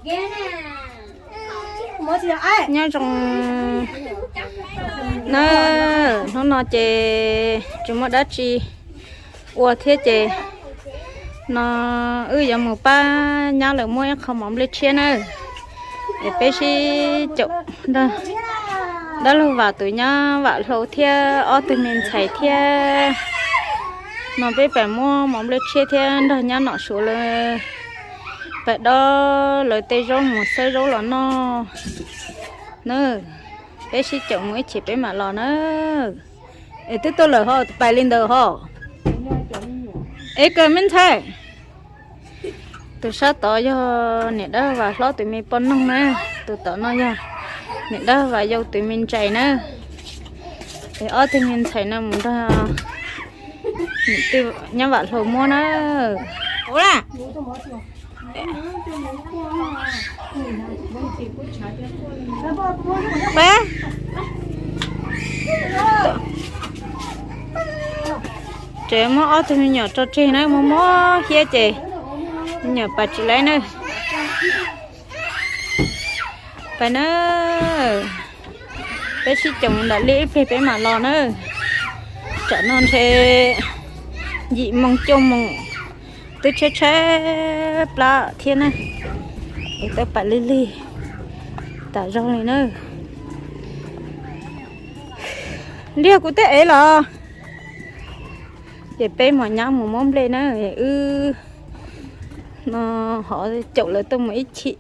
Nyob zoo na, hnub no ces tsis muaj dab tsi ua thiab ces no wb yuav mus pab nyab lawv muab ib qho mov nplej tshiab na, es peb sib caum nrog dab laug Vam tus nyab Vam Hlau thiab ob tug me ntxhais thiab no peb pais muab mov nplej tshiab thiab nrog nyab Nom Suav lawv pais dob lawv tej zaub mus xawb zaub los noj na. Peb sib caum mus ib chim peb mam los na. Es twb tuaj lawm ho, pais li ntawd ho. Es kawg me ntxhais, tus sab tod yog niam dab Vam Hlob tus me poj noog na, tus tom no yog niam dab Vam Yau tus me ntxhais na. Es ob tug me ntxhais no mus nrog nyab Vam Hlau muab na. Ua Peb, ces muab ob tug me nyuam tso tseg na, muab muab hiab ces me nyuam pais tsis laib na. Pais na, peb sib caum nram liaj ib pliag peb mam los na. Tsam no ntshe yim moos cuaj moos twb tshaib tshaib plab thiab na, es twb pais lig lig tas zog li na. Liag kuv tej ev los. Ces peb mam nyab mus muab nplej na, wb no ho caum lawv tuaj mus ib chim,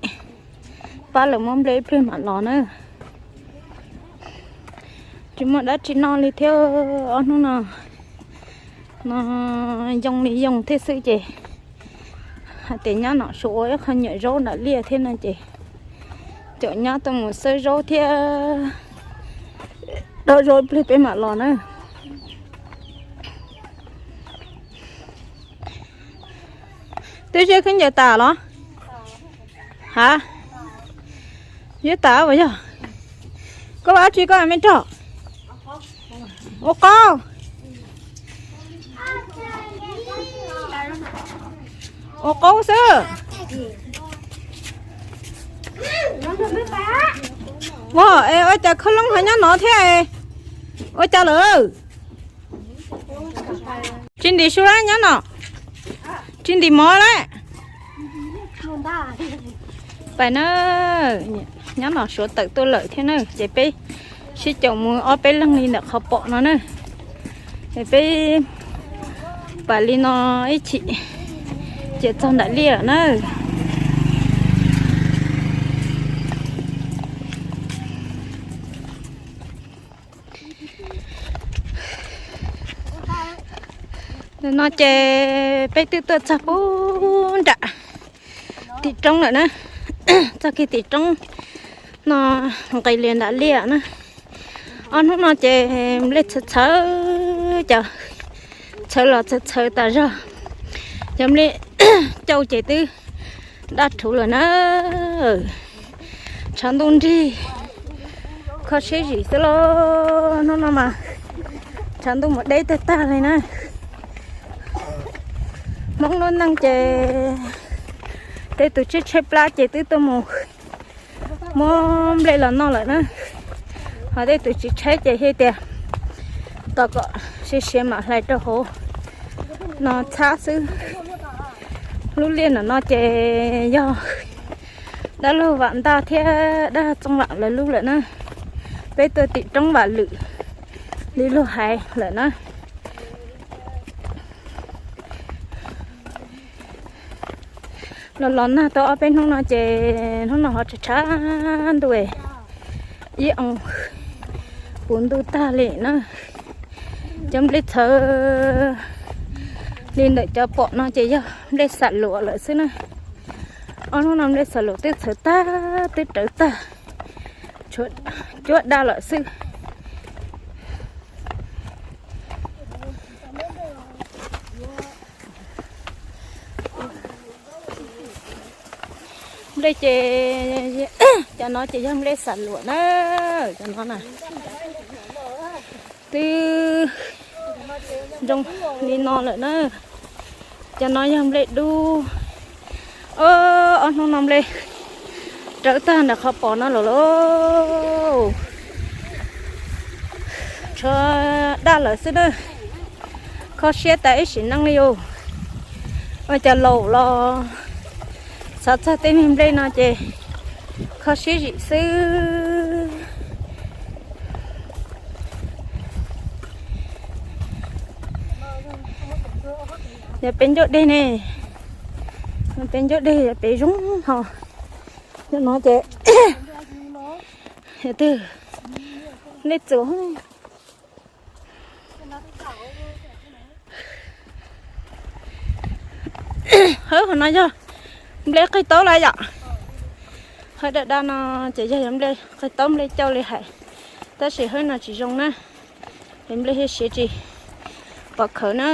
pab lawv muab nplej ib pliag mam los na. Tsis muaj dab tsi noj li thiab ob hnub no, no yoo li yoo thiab xwb ces hais tias nyab Nom Suav ua ib qho nyuam zaub nram liaj thiab no ces caum nyab tuaj mus xawb zaub thiab dob zaub ib pliag peb mam los na. Twb ziab khaub ncaws tas los? Ha, ziab tas as yog. Koj ua dab tsi koj me rog? Ua qaub. Ua qaub xwb. Ua, es ua cas khaub loob ho nyob no thiab? Ua cas lawm? Tsis ntim su lawm nyab no, tsis ntim mov lawm. Pais na, nyab Nom Suav tawm tuaj lawm thiab na, ces peb sib caum mus ob peb leeg li ntawm qhov pom no na. Es peb pais li no ib chim ces txog nram liaj lawm na. Ntawm no ces peb twb tuaj txog pub nram tim roob lawm na. Txog kiag tim roob no nqis li nram liaj na. Ob hnub no ces nplej txhawv txhawv, cov txhawv los txhawv txhawv tas zog. Cov nplej cauj ces twb daj rhuv lawm na. Tshav ntuj nrig, kho siab zim xwb lauj. Hnub no mas tshav ntuj mus deb tag tag li na. Hmoob lub neej ces tej tus tshaib tshaib plab ces twb tuaj mus muab nplej los noj lawm na. Ho tej tus tsis tshaib ces thiaj tias tos kom siav siav mam hlais rau hauv no txhab xwb. Lub liaj ntawm no ces yog dab laug Vam Ntaj thiab dab laug Txooj Vam lawv lub lawm na. Peb tuaj tim roob Vam Lwm li luag hais lawm na. Los los nag tau ob peb hnub no ces hnub no ho tshav tshav ntuj, ib oo puv ntuj tag li na. Cov nplej txhawv li ntawm cov pom no ces yog nplej xam luam lawm xwb na. Ob hnub no nplej xam luam twb txhawv tag twb rawv tag, cuab daj lawm xwb. Nplej ces cov no ces yog nplej xam luam na, cov no na. Twb zoo li no lawm na. Cov no yog nplej dub. Ob hnub no nplej Rawv tag nram qhov pom no lawm lauj. Tshuav daj lawm xwb na. Kho siab tas ib sim neej li os. Ua cas laus los xav txog tej niag nplej no ces kho siab zim xwb. Yog peb ncauj dej ne, peb ncauj dej yog peb zoo ho. Cov no ces yog twg nplej txuas. Hawb, qhov no yog nplej qig taub lawm yom. Hawb daj daj no ces yog nplej qig taub, nplej cauj li hais, tab sis hawb no tsis zoo na. Es nplej thiaj siav tsis pom khawv na.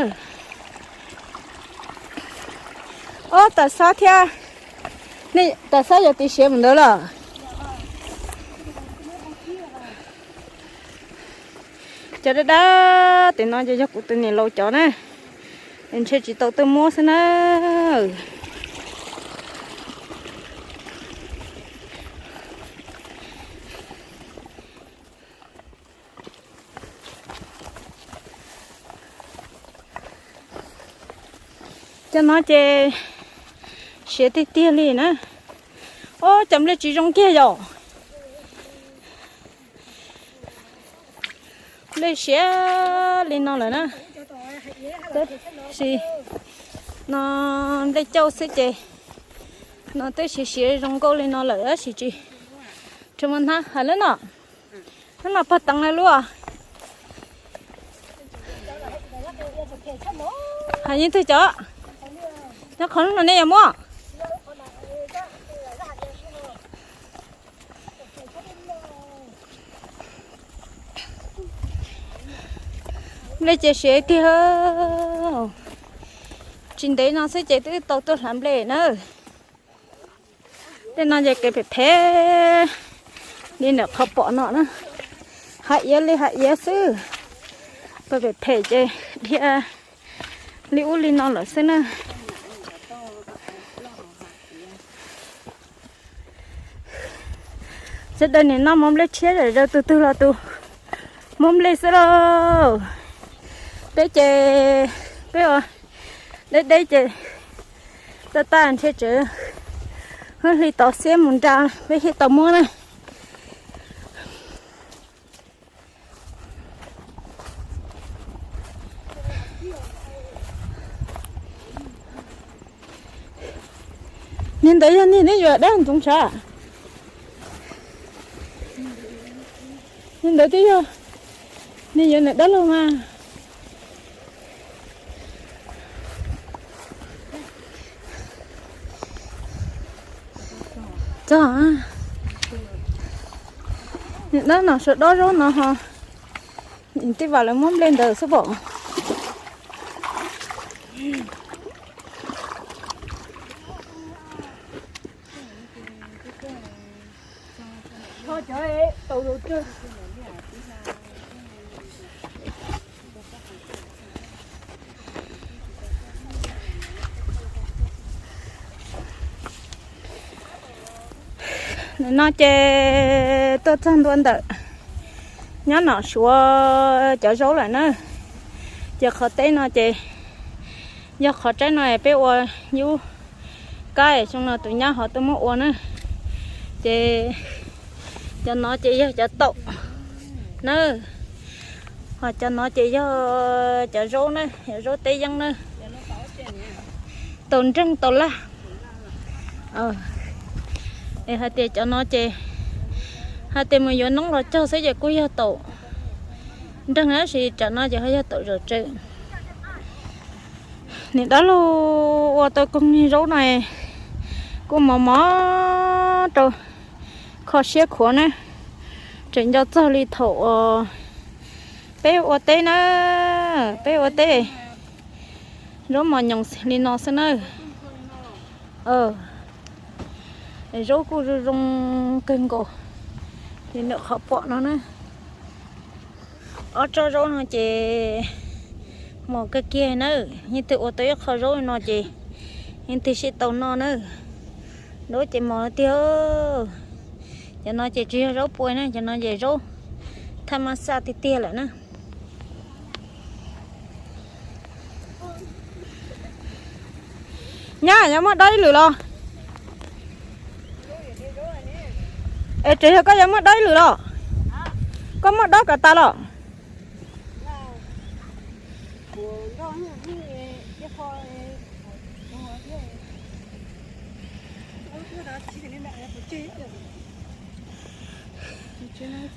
Ob, tas xab thiab. Nej tas xab yog tiv siav mus ntawd los? Cov daj daj tim no ces yog kuv tus niam laus cov na, ntshe tsis tau tuaj muab xwb na. Cov no ces siav tiag tiag li na. Ob, cov nplej tsis zoo kiag yom. Nplej siav li no lawm na. Tab sis no nplej cauj xwb ces no twb siav siav zoo nkauj li no lawm tab sis tsis, tsis muaj hnab hais lawm no. Hnub no pog teev lawm lub. Hais yeej twg cov? Nyob qhov no nej yuav muab. Nplej ces siav tiag. Tsis ntev no xwb ces twb tau tuaj hlawv nplej na. Tej no ces kev phem phem li ntawm qhov pom no na. Hav iav li hav iav xwb. Phem phem ces dhia li ub li no lawm xwb na. Sawv daws nim no muab nplej tshiab zom zaws, tus twg los tus muab nplej xwb lauj. Peb ces peb ua deb deb ces tag tag nrhiav tsev, hwj hli tau xiab mus nra peb thiaj tau muab na. Niag ntawd yog niag neb yuav dab ntxoov tshav. Niag ntawd twb yog niag yuav niam dab laug mas. Txog, niam dab no sawv dob zaub no ho, tij vam lawv muab nplej ntawd xwb pom. Nim no ces tuaj txog ntua ntawm nyob nom suav cov zaub lawm na. Ces qhov teb no ces yog qhov tsaib no peb ua yub kab, xyoo no tus nyab ho tuaj muab ua na. Ces cov no ces yog cov taum na, ho cov no ces yog cov zaub na, yog zaub teb yeeb na. Taum nreeg taum laj. Es hais tias cov no ces hais tias mus yuav noob los cog xwb ces kuj yog taum nreeg, tab sis tsam no ces ho yog taum zom tsev. Niam dab laug ua tau koog niag zaub no kuj mos mos rau, kho siab khuav na. Tseem nco txog li thaum uas peb ua teb na, peb ua teb zaub mos nyoos li no xwb na. Zaub kuj zoo zoo kawg nkaus li ntawm qhov pom no na. Ob tsob zaub no ces mos kawg kiag na. Yeej twg ua tau ib qho zaub no ces yeej twg sib tau noj na. Zaub ces mos tiag. Cov no ces tsis yog zaub pua na, cov no ces zaub thaj mab xaj tiag tiag lawm na. Nyab, yuav muab dob ib lwm los? Es tseem yog koj yuav muab dob ib lwm los? Koj muab dob kom tas los?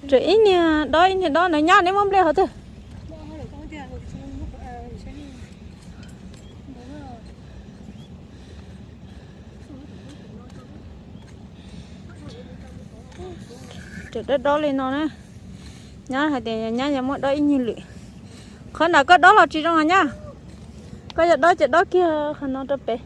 Tseem ib niag dob ib niag dob na. Nyab, neb muab nplej qhov twg? Tseem dob dob li no na. Nyab hais tias nyab yuav muab dob ib nyuag lwm. Qhov ntawm koj dob los tsis zoo os nyab. Koj yuav dob ces dob kiag qhov no rau pem.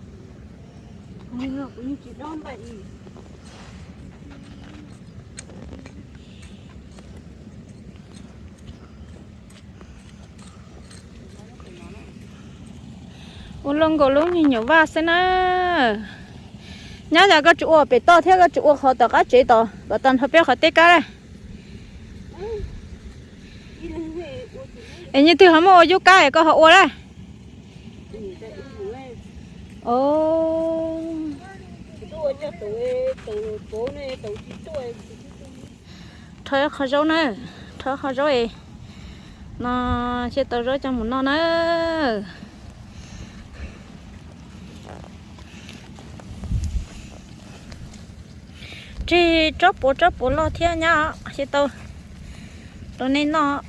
Ua luaj nkaus lub nyuag nyuam vaj xwb na. Nyab, yog koj tsis ua pem toj thiab koj tsis ua qhov tom qab tsev tod, kom tag nrho peb qhov tej kab lawm. Es nyias twg ho muaj ua yub kab es koj ho ua lawm. Rho qhov zaub na, rho qhov zaub es no, cia tau zaub coj mus noj na. Tseg tsob puav tsob puav loj thiab nyab, cia tau rau nej noj.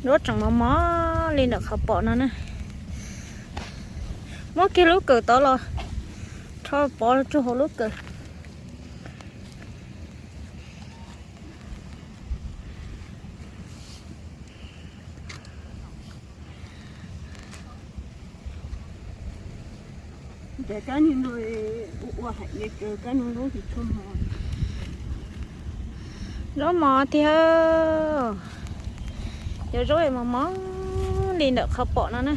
Zaub tseem mos mos li ntawm qhov pom no na. Muab kiag lub kawm tod los, rho pov tsuag hauv lub kawm. Zaub mos tiag. Cov zaub mos mos li ntawm qhov pom no na.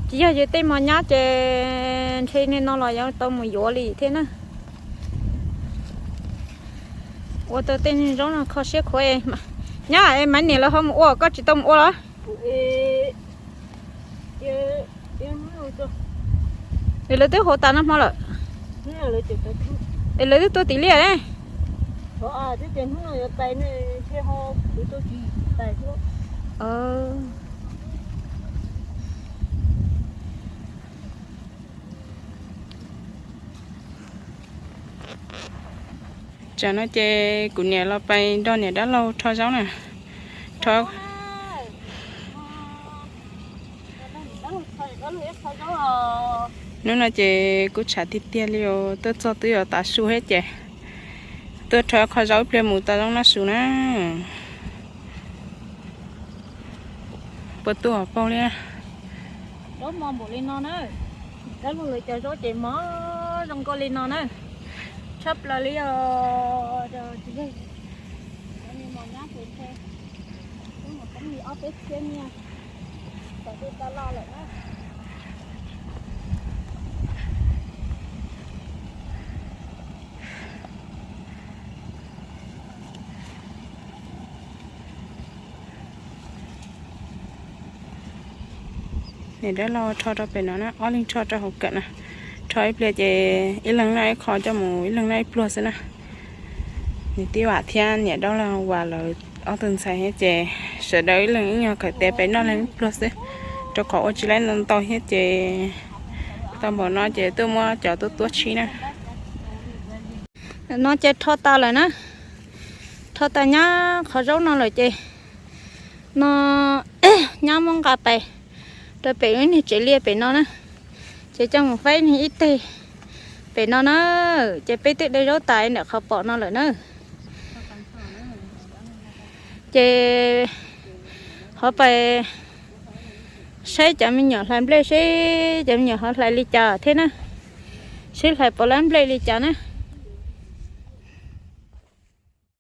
Tsis yog yus tej mos nyab ces ntshe nim no los yuav tau mus yuav li thiab na. Ua tau tej zaub no kho siab khuav. Nyab, es Maiv niam lawv ho mus ua, koj tsis tau mus ua los? Es lawv twb hauv tas noj hmo lawm. Es lawv twb tua tim liaj ne. Tsam no ces kuv niam los pais nrog niam dab laug rho zaub na. Rho, hnub no ces kuv tshav tiag tiag li os, tuaj txog twb yuav tav su thiab ces tuaj rho qhov zaub ib pliag mus tau zoo noj su na. Puas tuaj paug li? Zaub mos npaum li no na. Dab laug lawv cov zaub ces mos zoo nkauj li no na. Tshaj plaws li os. Cov me mos nyab ces ntshe twb mus poob li ob peb txhiab nyiaj, txawm twb tau loj lawm na. Niam dab laug rho rau pem no na, ob leeg rho rau hauv kawm na. Rho ib pliag ces ib leeg noj ib qho coj mus, ib leeg noj ib pluag xwb na. Niam tij Vam thiab niam dab laug Vam lawv ob tug ntxhais thiab ces sawv daws ib leeg ib nyuag khaws tes pem noj leej ib pluag xwb, rau qhov ua tsis laib ntau ntau thiab ces tau npaum no ces tuaj muab cov tuaj tuab tsib na. No ces rho tas lawm na, rho tas nyab qhov zaub no lawm ces no nyab muab nqa pais rau pem ib niag tsev liaj pem no na, ces coj mus faib ib teg pem no na, ces peb twb de zaub tas ntawm qhov pom no lawm na. Ces ho pais saib cov me nyuam hlais nplej seb cov me nyuam ho hlais li cas thiab na, seb hlais puas lab nplej li cas na.